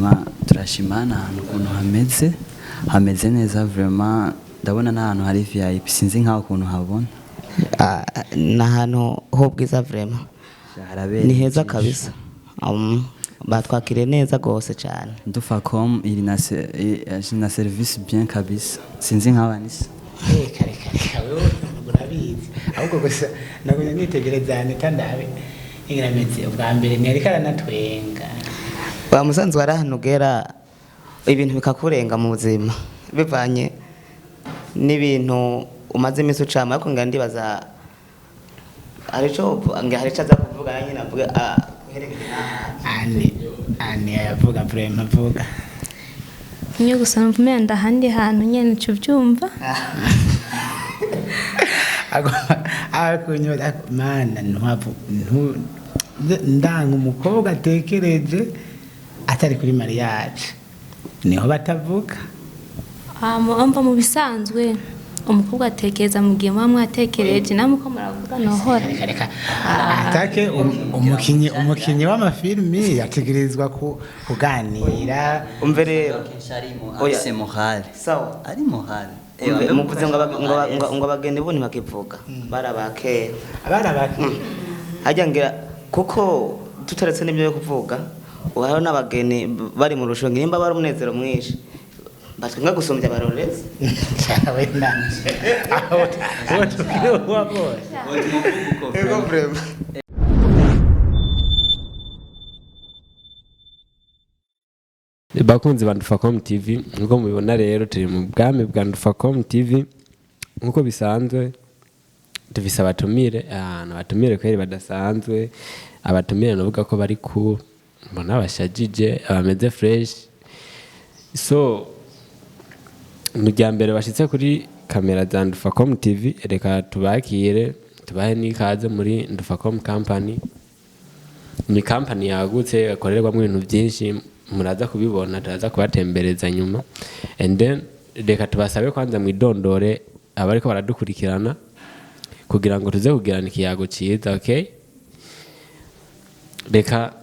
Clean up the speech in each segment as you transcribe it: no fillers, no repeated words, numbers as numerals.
Vraiment turashima hano ahantu ukuntu hameze, hameze neza vraiment. Ndabona n'ahantu hari VIP, sinzi nkaho ukuntu habona. Ah, ni ahantu h'ubwiza vraiment. Harabereye Ni heza ijisho. kabisa. Batwakiriye neza rwose cyane. Ndufacom iri na na service bien kabisa, sinzi nkaho anise. Eh, kare kare, wewe urabizi. Ahubwo gusa nagumye nitegereza Anita, ndabe ingene ameze. Ubwa mbere ntiyariko aranatwenga. Wa musanzu wari ahantu ugera ibintu bikakurenga mu buzima bivanye n'ibintu umaze iminsi ucama, ariko ngira ndibaza hari ico aza kuvuga na nyine avuge uherekeje n'aha. Ani ani yavuga vraiment, avuga. Niyo gusa numva umenga ahandi hantu nyene uca uvyumva. Akunyura mana ntwavu ndanga umukobwa atekereje atari kuri mariage niho batavuga. Mva mu bisanzwe umukobwa atekereza mu gihe muba mwatekereje, namwe uko muravuga nohora. Reka reka, atake umukinyi w'amafilimi yategerezwa kuganira. Umve rero. Oya. Afise morale. Sawa. Ari morale. Umve, muvuze ngo abageni bo ntibakivuga, bari abakera. Abana bake. Hajya ngira kuko tutaretse n'ibyo yo kuvuga ubu, hariho n'abageni bari mu rushanwa, nimba bari umunezero mwinshi batwenga gusumbya abarorezi. Cyawe nanje aho aho tukiri wabonye. Ego vraiment. Bakunzi ba Ndufacom TV, nkuko mubibona rero turi mu bwami bwa Ndufacom TV. Nkuko bisanzwe dufise abatumire, ahantu abatumire kweri badasanzwe. Abatumire navuga ko bari ku mbona bashajije, abameze fresh. So mu rya mbere bashitse kuri kamera za Ndufacom TV, reka tubakire, tubahe n'ikaze muri Ndufacom Company. Ni kampani yagutse yakorerwamo ibintu byinshi, muraza kubibona, turaza kubatembereza nyuma. And then reka tubasabe kwanza mwidondore abariko baradukurikirana kugira ngo tuze kugirana ikiyago ciza. Okay, reka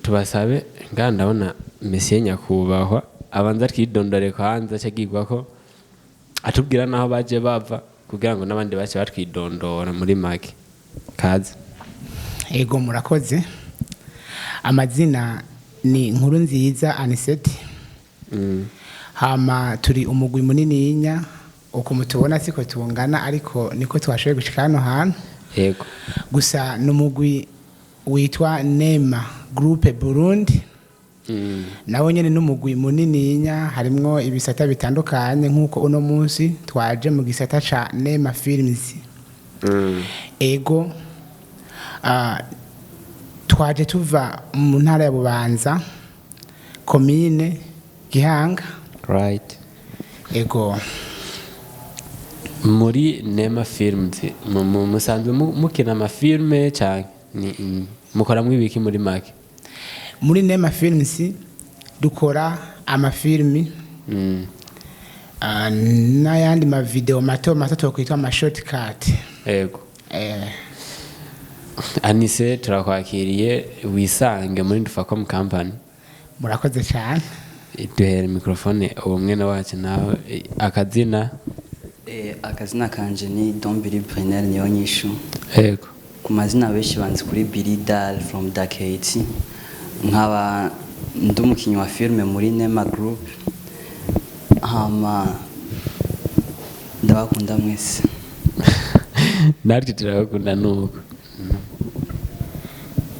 tubasabe ngaha, ndabona mesiye nyakubahwa abanza twidondore kwanza, acagirwa ko atubwira naho baje bava kugira ngo n'abandi bace batwidondora muri make. Kaze. Ego, murakoze. Amazina ni Nkuru Nziza Aniseti. Hama turi umugwi munininya, uko mutubona siko tungana, ariko niko twashoboye gushika hano hantu. Gusa ni umugwi witwa Nema Groupe Burundi. Nawo nyene ni umugwi munininya, harimwo ibisata bitandukanye, nk'uko uno munsi twaje mu gisata ca Nema Films. Ego, twaje tuva mu ntara ya Bubanza, komine Gihanga. Ego. Muri Nema Films musanzwe mukina amafilme cyane, mukoramwo ibiki muri make? Muri Nema Films dukora amafilmi n'ayandi mavideo mato mato twokwitwa ama shortcut. Anise, turakwakiriye, wisange muri Ndufacom Company. Murakoze cyane. Duhere mikrofone uwo mwene wacu nawe. Akazina? Akazina kanje ni Don Billy Brenel niyo nyishu. Ku mazina benshi banzi kuri Billy Dal from Dakate, nkaba ndi umukinnyi wa filime muri Nema Group. Hama ndabakunda mwese. Natwe turabakunda nuko.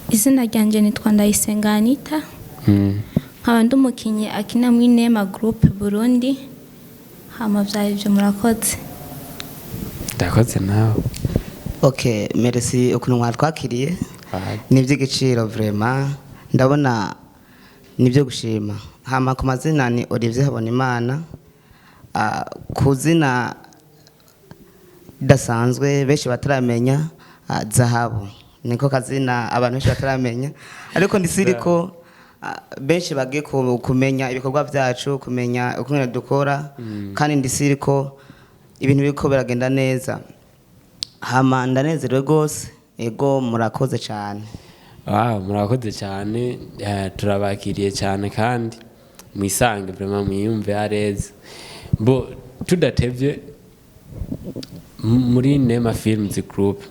Izina ryanjye nitwa Ndayisenga Anita, nkaba ndi umukinnyi akina muri Nema Group Burundi. Hama vyari ivyo, murakoze. Ndakoze nawe. Ok, merci ukuntu mwatwakiriye. Ni iby'igiciro vraiment, ndabona ni ibyo gushima. Hama ku mazina ni Olivier Habonimana. Ku zina idasanzwe benshi bataramenya, Zahabu niko kazina abantu benshi bataramenya, ariko ndisiri ko benshi bagiye kumenya ibikorwa byacu, kumenya uko dukora, kandi ndisiri ko ibintu biriko biragenda neza. Hama ndanezerewe rwose. Ego, murakoze cyane. Wow, murakoze cyane, turabakiriye cyane kandi. Mwisange vraiment, mwiyumve areza. Bo tudatevye, muri Nema Films Group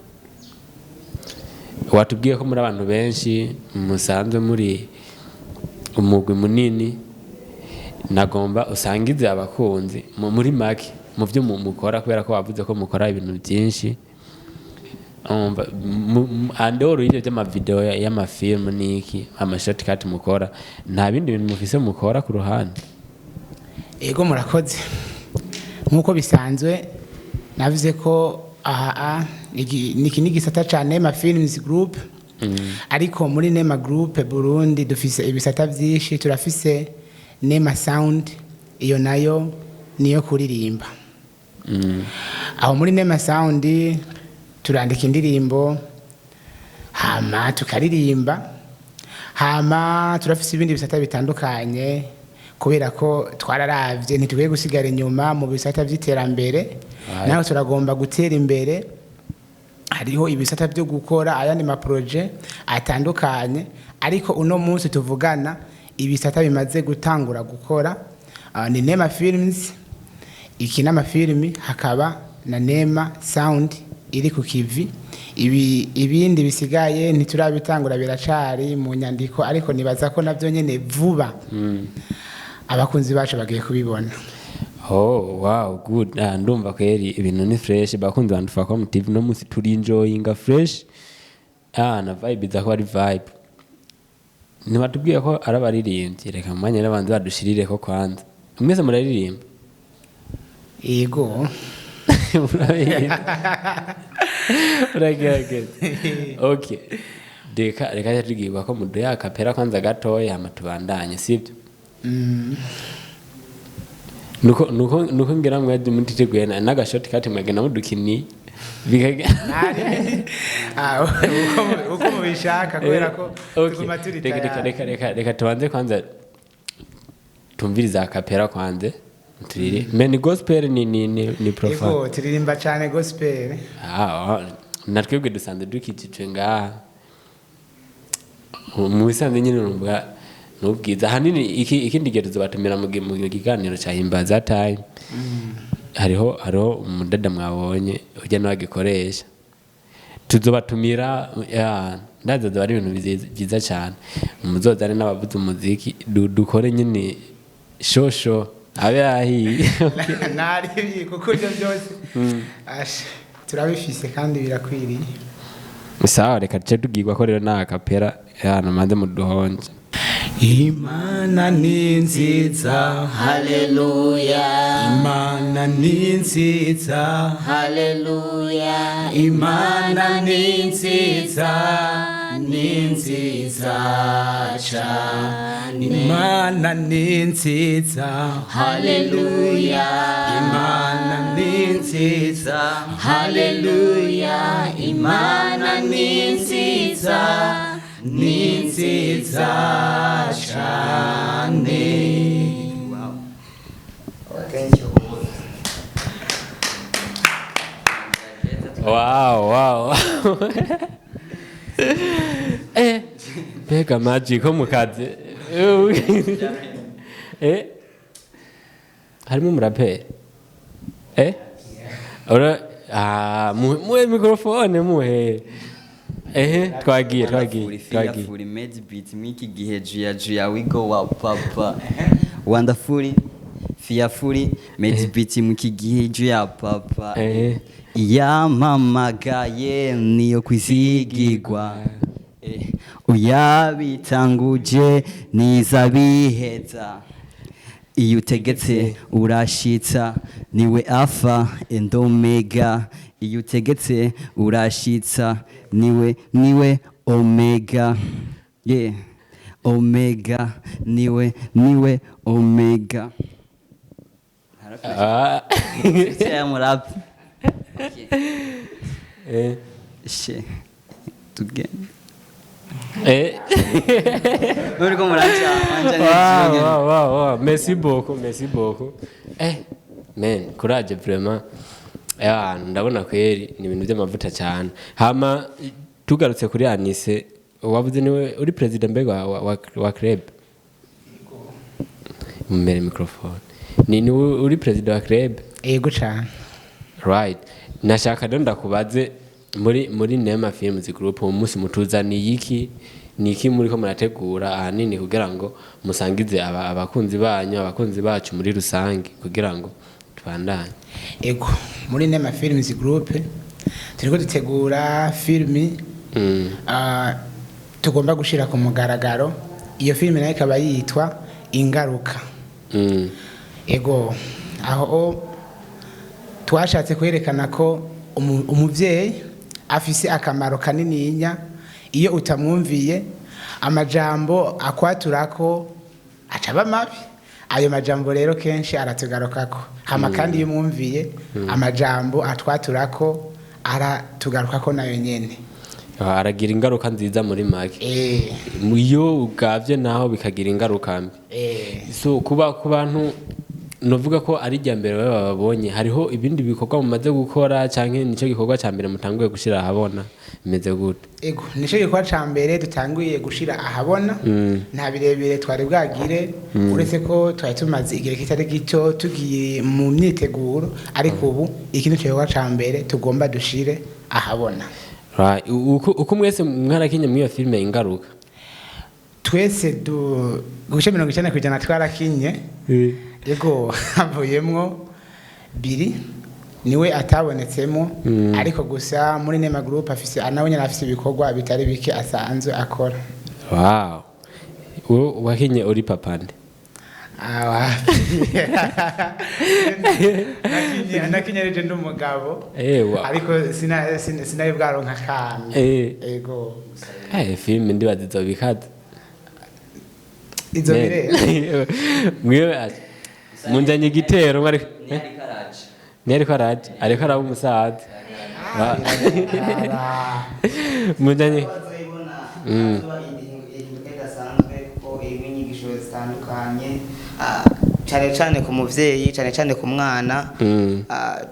watubwiye ko muri abantu benshi musanzwe muri umugwi munini. Nagomba usangize abakunzi muri make mu byo mukora, kubera ko wavuze ko mukora ibintu byinshi. Umva, en dehors y'ibyo by'amavideo y'amafilm n'iki, amashortcut mukora, nta bindi bintu mufise mukora ku ruhande? Ego, murakoze. Nk'uko bisanzwe navuze ko aha niki ni igisata ca Nema Films Group, ariko muri Nema Group Burundi dufise ibisata byinshi. Turafise Nema Sound, iyo nayo niyo kuririmba. Aho muri Nema Sound turandika indirimbo, hama tukaririmba, hama turafise ibindi bisata bitandukanye, kubera ko twararavye ntidukwiye gusigara inyuma mu bisata by'iterambere. Naho turagomba gutera imbere, hariho ibisata byo gukora ayandi maproje atandukanye. Ariko uno munsi tuvugana, ibisata bimaze gutangura gukora ni Nema Films ikina amafilimi, hakaba na Nema Sound iri ku kivi. Ibi ibindi bisigaye ntiturabitangura, biracari mu nyandiko, ariko nibaza ko nabyo nyene vuba abakunzi bacu bagiye kubibona. Oh wow, good. Ndumva kweri ibintu ni fresh. Bakunzi ba Ndufacom TV, no musi turi enjoyinga fresh. Na vibe iza ko ari vibe. Ntibatubwiye ko ari abaririmbyi, reka mu mwanya n'abantu badushirire ko kwanza. Mwese muraririmba? Yego. Murabizi. Uragerageza. Okay. Reka tugirwa ko muduhe acapella kwanza gatoya, hama tubandanye, sibyo? Nuko ngira mwaje mutiteguye n'agashoti kati mwagenda mudukini bikaga. Uko mubishaka, kubera ko tuguma turi Reka reka. tayari. Reka tubanze kwanza tumviriza acapella kwanze turire. Me ni gospel, ni profane? Yego, turirimba cyane gospel. Ah, natwebwe dusanzwe dukikijwe ngaha mu bisanzwe nyine, urumva n'ubwiza ahanini. Ikindi gihe tuzobatumira mu kiganiro cya Himbaza Time. Hariho umudada mwabonye ujya nawe agikoresha, tuzobatumira. Ya, ndaza zoba ari ibintu byiza cyane, muzozane n'abavuza umuziki, dukore nyine shosho abe yahiye. Nari kuko ibyo byose asha, turabifise kandi birakwiriye. Sawa, reka duce tugirwa ko rero nta acapella hano maze muduhonje. Imana ni nziza. Haleluya. Imana ni nziza. Haleluya. Imana ni nziza, ni nziza cyane. Imana ni nziza. Haleluya. Imana ni nziza. Haleluya. Imana ni nziza, ni nziza cyane. Thank you. Wow, mbega magic ko mu kazi! Harimo umuraperi. Ora muhe microphone, muhe. Twagiye, twagiye. Wonderful made beat miki gihe juya juya we go wa papa. Wonderful fearfully made beat miki gihe juya papa. Yamamagaye niyo kwizigirwa. Uyabitanguje nizabiheza, iyo utegetse urashitsa, niwe Alpha and Omega. Iyo utegetse urashitsa, niwe Omega, yeah, Omega, niwe Omega. Murap. She tugende. Nuriko muraca. Wow. Merci beaucoup, merci beaucoup. Man, courage vraiment. Ndabona kweri ni ibintu by'amavuta cyane. Hama tugarutse kuri Anise, wavuze niwe uri president mbega wa club. Mumbere microphone. Ni uri president wa club? Yego cyane. Right, nashaka rero ndakubaze muri Nema Films Group uwo munsi mutuzaniye iki? Ni iki muriko murategura ahanini kugira ngo musangize abakunzi banyu, abakunzi bacu muri rusange, kugira ngo tubandanye? Ego, muri Nema Films Group turiko dutegura filimi tugomba gushira ku mugaragaro. Iyo filimi nayo ikaba yitwa Ingaruka. Ego, aho twashatse kwerekana ko umuvyeyi afise akamaro kanininya. Iyo utamwumviye, amajambo akwaturako acaba mabi. Ayo majambo rero kenshi aratugarukako. Hama kandi iyo umwumviye, amajambo atwaturako aratugarukako nayo nyene. Aragira ingaruka nziza muri make. Iyo ugavye naho bikagira ingaruka mbi. So kuba ku bantu novuga ko ari irya mbere baba babonye, hariho ibindi bikorwa mumaze gukora canke nico gikorwa ca mbere mutanguye gushira ahabona? Bimeze gute? Ego, nico gikorwa ca mbere dutanguye gushira ahabona. Nta birebire twari bwagire, uretse ko twari tumaze igihe kitari gito tugiye mu myiteguro, ariko ubu iki nico gikorwa ca mbere tugomba dushire ahabona. Right. Uko mwese mwarakinye muri iyo filime Ingaruka? Twese du guce 90% twarakinye. Ego, havuyemwo Biri, niwe atabonetsemo, ariko gusa muri Nema Group afise, nawe nyene afise ibikorwa bitari bike asanzwe akora. Wow, wowe wakinye uri papa nde? Ah, wapi. Nakinye rero ndi umugabo. Ariko sinari bwaronka akana. Ego. Filime ndibaza izobikaza. Izo birera. Mwiwe ati munjanye igitero mwari ntiyariko araje, ariko araba umusaza. Munjanye. Ihinduka idasanzwe kuko irimo inyigisho zitandukanye, cyane cyane ku muvyeyi, cyane cyane ku mwana.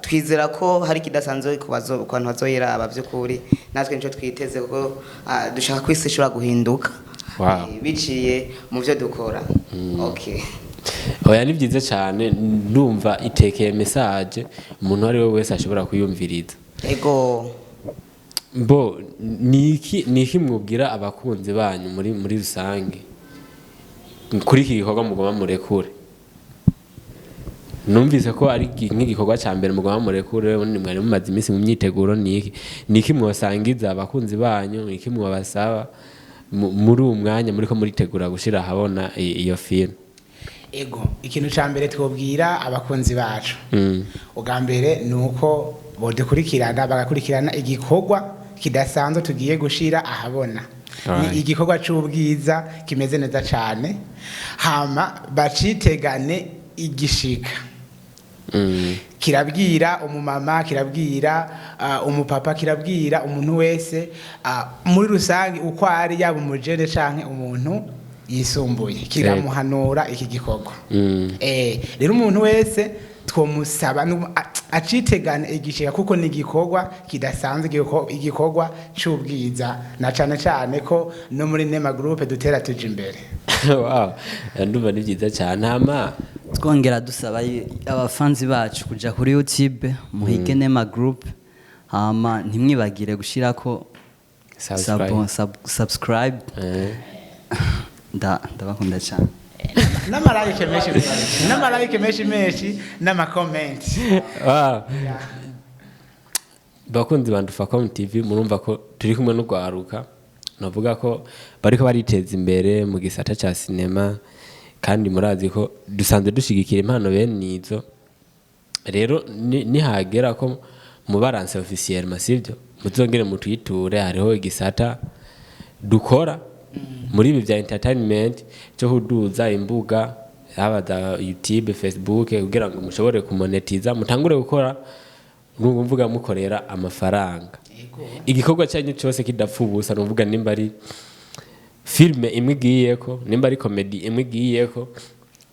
Twizera ko hari ikidasanzwe ku bantu bazoyiraba. By'ukuri natwe nico twiteze, kuko dushaka ko isi ishobora guhinduka biciye mu byo dukora. Okay. Oya, ni byiza cyane. Ndumva itekeye message umuntu uwo ari we wese ashobora kuyumviriza. Ego. Bo niki mwubwira abakunzi banyu muri rusange kuri iki gikorwa mugomba murekure? Numvise ko ari nk'igikorwa cya mbere mugomba murekure, ubundi mwari mumaze iminsi mu myiteguro. Niki mwosangiza abakunzi banyu? Niki mwabasaba muri uwu mwanya muriko muritegura gushira ahabona iyo film? Ego, ikintu ca mbere twobwira abakunzi bacu, ubwa mbere ni uko bodukurikirana, bagakurikirana igikorwa kidasanzwe tugiye gushira ahabona. Ni igikorwa c'ubwiza kimeze neza cane, hama bacitegane igishika. Kirabwira umumama, kirabwira umupapa, kirabwira umuntu wese muri rusange uko ari, yaba umujene canke umuntu yisumbuye, kiramuhanura iki gikorwa. Rero umuntu wese twomusaba acitegane igishika, kuko ni igikorwa kidasanzwe, igikorwa c'ubwiza, na cane cane ko no muri Nema Group dutera tuja imbere. Wow, ndumva ni byiza cyane. Hama twongera dusaba abafanzi bacu kuja kuri YouTube muhige Nema Group, hama ntimwibagire gushirako Subscribe. Subscribe. Ndabakunda cyane. N'amarayike menshi menshi, n'amarayike menshi menshi, n'amakomenti. Wow. Bakunzi ba Ndufacom TV, murumva ko turi kumwe n'urwaruka navuga ko bariko bariteza imbere mu gisata ca sinema, kandi murazi ko dusanzwe dushigikira impano bene izo. Rero nihagera ko mubaranse officiel, sivyo, muzongere mutwiture. Hariho igisata dukora muri ibi bya entertainment cyo kuduza imbuga, haba za YouTube, Facebook, kugira ngo mushobore kumonetiza, mutangure gukora mvuga mukorera amafaranga, igikorwa cyanyu cyose kidapfa ubusa. Nuvuga nimba ari filme imwe igiyeko, nimba ari comedy imwe igiyeko,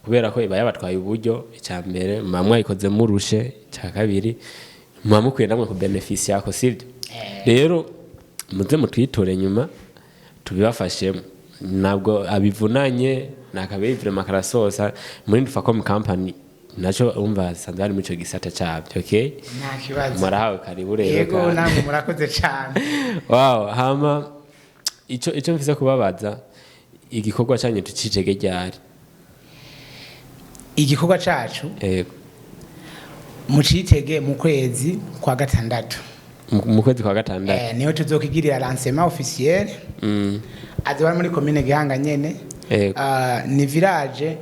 kubera ko iba yabatwaye uburyo, icya mbere muba mwayikoze murushe, icya kabiri muba mukwiye namwe ku benefisi yako, sibyo? Rero muze mutwiture nyuma tubibafashemo. Ntabwo abivunanye, nakabeyi vraiment karasosa muri Ndufacom Company. Naco umva sanzwe ari muri ico gisata cabyo, okay? Nta kibazo. Murahawe karibu rero. Yego. Kandi. Namwe murakoze cyane. Wow, hama ico mfise kubabaza, igikorwa cyanyu tucicege ryari? Igikorwa cacu Yego. Mucitege mu kwezi kwa gatandatu. Mu kwezi kwa gatandatu. Niho tuzokigirira lancement officiel. Azoba ari muri komine Gihanga nyene. Yego. Ah, ni village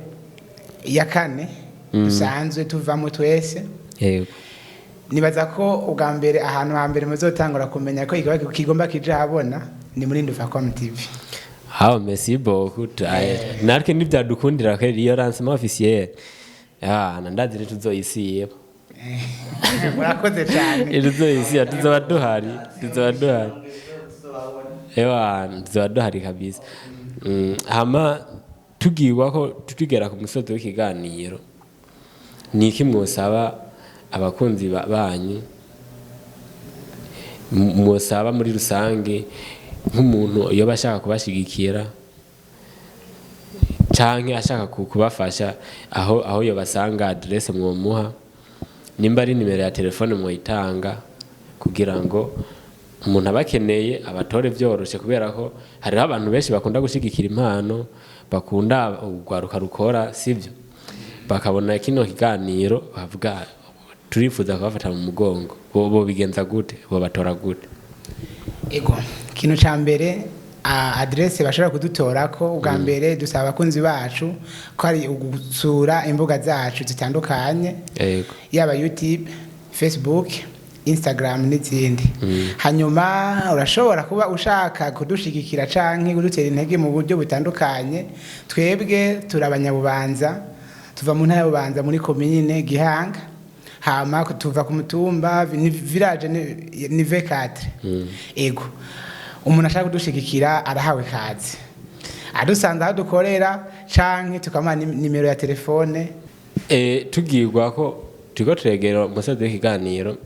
ya kane dusanzwe tuvamo twese. Nibaza ko ubwa mbere, ahantu hambere muzotangura kumenya ko igikorwa kigomba kija habona ni muri Ndufacom TV. Hawo, merci beaucoup. Natwe ntibyadukundira ko iyo lancement officiel, ah, ndazi ntituzoyisiba. Murakoze cyane. Tuzoyisiba, tuzoba duhari, ewa, tuzoba duhari kabisa. Hama tugirwa ko tugera ku musozi w'ikiganiro, ni iki mwosaba abakunzi banyu, mwosaba muri rusange nk'umuntu yoba ashaka kubashigikira canke ashaka kubafasha, aho yobasanga, adresse mwomuha, nimba ari nimero ya telefone mwoyitanga, kugira ngo umuntu aba akeneye abatore vyoroshe, kubera ko hariho abantu benshi bakunda gushigikira impano, bakunda urwaruka rukora, sivyo? Bakabona kino kiganiro bavuga turifuza kubafata mu mugongo, bo bigenza gute? Bo batora gute? Ego, ikintu ca mbere, adresse bashobora kudutorako, ubwa mbere dusaba abakunzi bacu ko ari ugusura imbuga zacu zitandukanye, yaba YouTube, Facebook, Instagram n'izindi. Hanyuma urashobora kuba ushaka kudushigikira canke kudutera intege mu buryo butandukanye. Twebwe turi abanyabubanza, tuva mu ntara ya Bubanza muri komine Gihanga, hama tuva ku mutumba ni village ni V4. Ego, umuntu ashaka kudushigikira arahawe kazi, adusanze aho dukorera canke tukamuha nimero ya telefone. Tugirwa ko turiko turegera umusozi w'ikiganiro,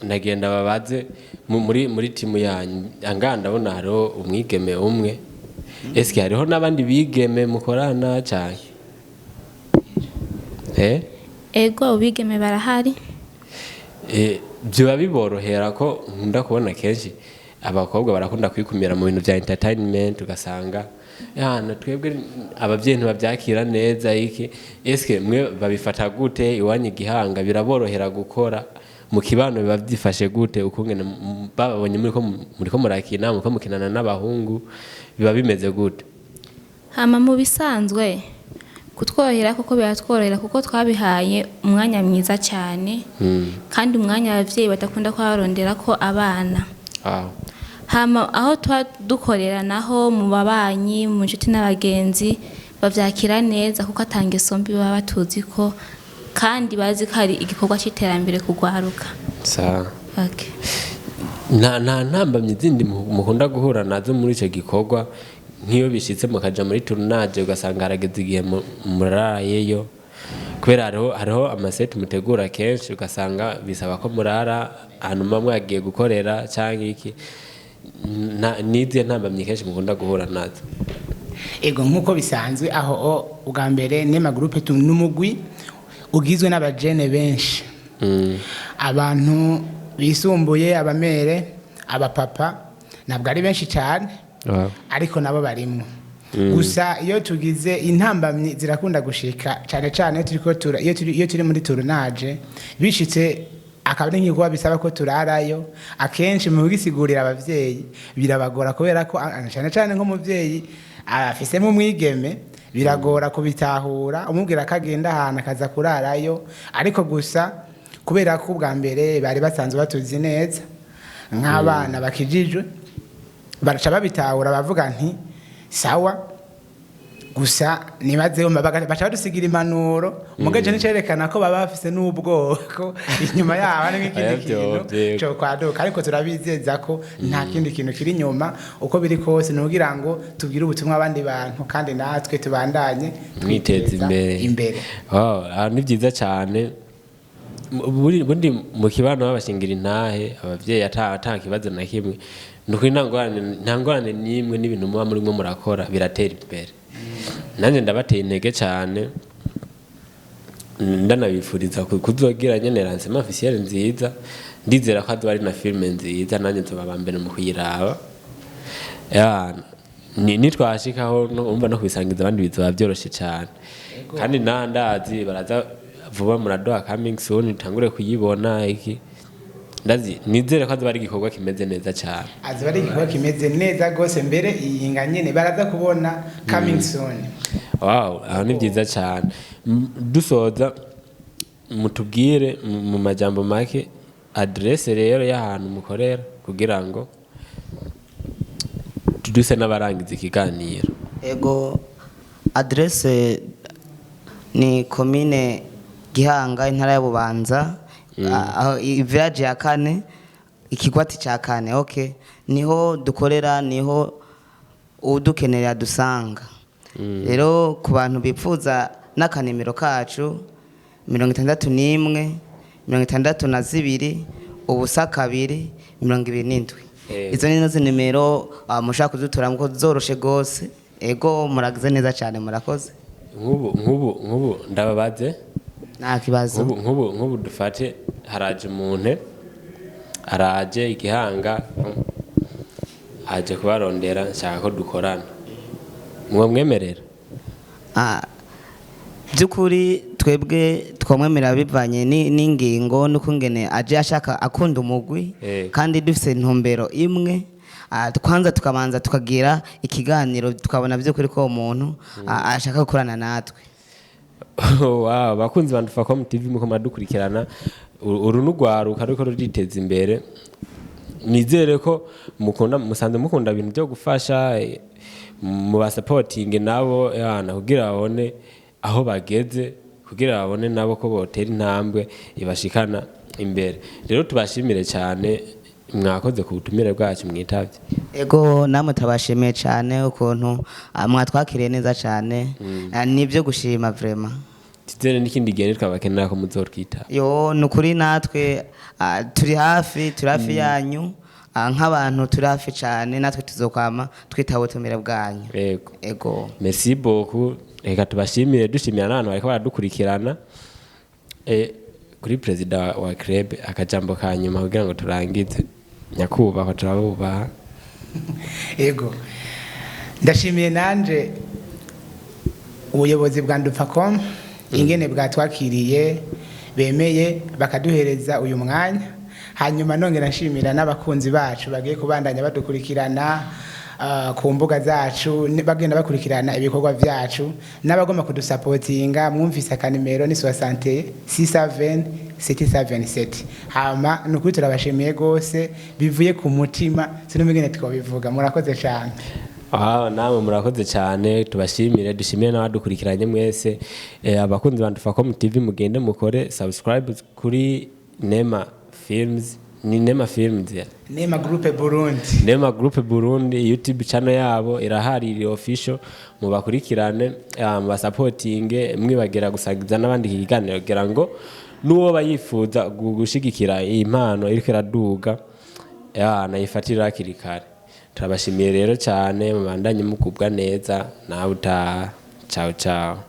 nagenda babaze muri timu yanyu angaha ndabona hariho umwigeme umwe. Eske hariho n'abandi bigeme mukorana cyane? Ego, abo bigeme barahari. Biba biborohera ko nkunda kubona kenshi abakobwa barakunda kwikumira mu bintu bya entertainment, ugasanga yana twebwe ababyeyi ntibabyakira neza iki. Eske mwe babifata gute iwanyu Igihanga? Biraborohera gukora mu kibano? Biba byifashe gute ukungene babonye muriko murakina, muriko mukinana n'abahungu? Biba bimeze gute? Hama mu bisanzwe kutworohera kuko biratworohera, kuko twabihaye umwanya mwiza cyane, kandi umwanya ababyeyi badakunda kuharondera ko abana. Hama aho tuba dukorera naho, mu babanyi, mu nshuti n'abagenzi, bavyakira neza kuko atanga mbi, baba batuzi ko kandi bazi ko hari igikorwa cy'iterambere kugwaruka. Sawa. Okay. Nta ntambamyi zindi mukunda guhura nazo muri icyo gikorwa, nk'iyo bishitse mukaja muri tournage ugasanga harageze igihe murarayeyo, kubera hariho amaseti mutegura kenshi ugasanga bisaba ko murara ahantu muba mwagiye gukorera cyangwa iki? N'izihe ntambamyi kenshi mukunda guhura nazo? Ego, nk'uko bisanzwe aho ubwa mbere Nema Group n'umugwi ugizwe n'abajene benshi, abantu bisumbuye, abamere, abapapa ntabwo ari benshi cyane, ariko nabo barimwo. Gusa iyo tugize intambamyi zirakunda gushika cyane cyane iyo turi muri tournage, bishitse akaba ari nk'igikorwa bisaba ko turarayo, akenshi mu kugisigurira abavyeyi birabagora, kubera ko cyane cyane nk'umuvyeyi afisemo umwigeme biragora kubitahura, umubwira ko agenda ahantu akaza kurarayo. Ariko gusa kubera ko ubwa mbere bari basanzwe batuzi neza nk'abana bakijijwe, baraca babitahura, bavuga nti sawa, gusa nibaze baca badusigira impanuro mugaje nicerekana ko baba bafise n'ubwoko inyuma yabo hari nk'ikindi Ayavyo, kintu yego. co kwaduka. Ariko turabizeza ko nta kindi kintu kiri inyuma, uko biri kose ni ukugira ngo tubwire ubutumwa abandi bantu kandi natwe tubandanye mwiteza twiteza imbere. Imbere. Oh, ah, ni byiza cyane. Bundi mu kibano babashingira intahe abavyeyi ata kibazo na kimwe. Ni ukuri nta ngorane n'imwe n'ibintu muba murimo murakora biratera imbere. Nanjye ndabateye intege cyane, ndanabifuriza kuzogira nyene lancement officiel nziza. Ndizera ko azoba ari na filme nziza, nanjye nzoba aba mbere mu kuyiraba. Ya, ni nitwashikaho umva no kubisangiza abandi bizoba byoroshe cyane. Kandi nandazi baraza vuba, muraduha coming soon tangure kuyibona iki. Ndazi nizere ko azoba ari igikorwa kimeze neza cyane. Azoba ari igikorwa kimeze neza rwose. Mbere iyi nga nyene baraza kubona coming soon. Wow, aho ni byiza cyane. Dusoza, mutubwire mu majambo make adresse rero y'ahantu mukorera kugira ngo duse n'abarangiza ikiganiro. Ego, adresse ni komine Gihanga, intara ya Bubanza, aho village ya kane, ikigwati cya kane. Okay, niho dukorera, niho udukenera dusanga. Rero ku bantu bipfuza n'akanimero kacu, 61 62 0 2 27. Izo ni nazo nimero mushaka kudutora ngo zoroshe gose. Ego, muragize neza cyane, murakoze. Nk'ubu ndababaze. Nta kibazo. Nk'ubu dufate haraje umuntu, araje igihanga, aje kubarondera, nshaka ko dukorana, mwo mwemerera? By'ukuri twebwe twamwemerera bivanye n'ingingo n'ukungene aje ashaka akunda umugwi kandi dufise intumbero imwe. Kwanza tukabanza tukagira ikiganiro, tukabona by'ukuri ko uwo muntu ashaka gukorana natwe. Wow, bakunzi ba Ndufacom TV, muko muradukurikirana, uru n'urwaruka ruriko ruriteza imbere. Nizere ko mukunda, musanzwe mukunda ibintu byo gufasha, mu basapotinge nabo yana kugira babone aho bageze, kugira babone nabo ko botera intambwe ibashikana imbere. Rero tubashimire cyane, mwakoze ku butumire bwacu mwitavye. Ego, namwe turabashimiye cyane ukuntu mwatwakiriye neza cyane. Nibyo gushima vraiment. Tizere n'ikindi gihe nitwabakenera ko muzotwitaba. Yo, ni ukuri natwe turi hafi yanyu. Nk'abantu turi hafi cyane, natwe tuzokwama twitaba ubutumire bwanyu. Yego. Ego. Merci beaucoup. Reka tubashimire, dushimira n'abantu bariko baradukurikirana. Kuri perezida wa club, akajambo ka nyuma kugira ngo turangize. Nyakubahwa, turabubaha. Ego, ndashimiye nanje ubuyobozi bwa Ndufacom ingene bwatwakiriye, bemeye bakaduhereza uyu mwanya. Hanyuma nongera nshimira n'abakunzi bacu bagiye kubandanya badukurikirana ku mbuga zacu, bagenda bakurikirana ibikorwa byacu, n'abagomba kudusapotinga. Mwumvise akanimero ni 60 620 777. Hama ni ukuri turabashimiye rwose bivuye ku mutima, sinumva twabivuga. Murakoze cyane. Ah, namwe murakoze cyane. Tubashimire, dushimire n'abadukurikiranye mwese. Abakunzi ba Ndufacom TV, mugende mukore subscribe kuri Nema Films, ni Nema Films ya? Nema Groupe Burundi. Nema Group Burundi, YouTube channel yabo irahari, iri official. Mubakurikirane, mubasapotinge, mwibagira gusagiza n'abandi iki kiganiro kugira ngo n'uwo bayifuza gushigikira iyi impano iriko iraduga nayifatira hakiri kare. Turabashimiye rero cyane, mubandanye mugubwa neza. Nawe utaha. Ciao ciao.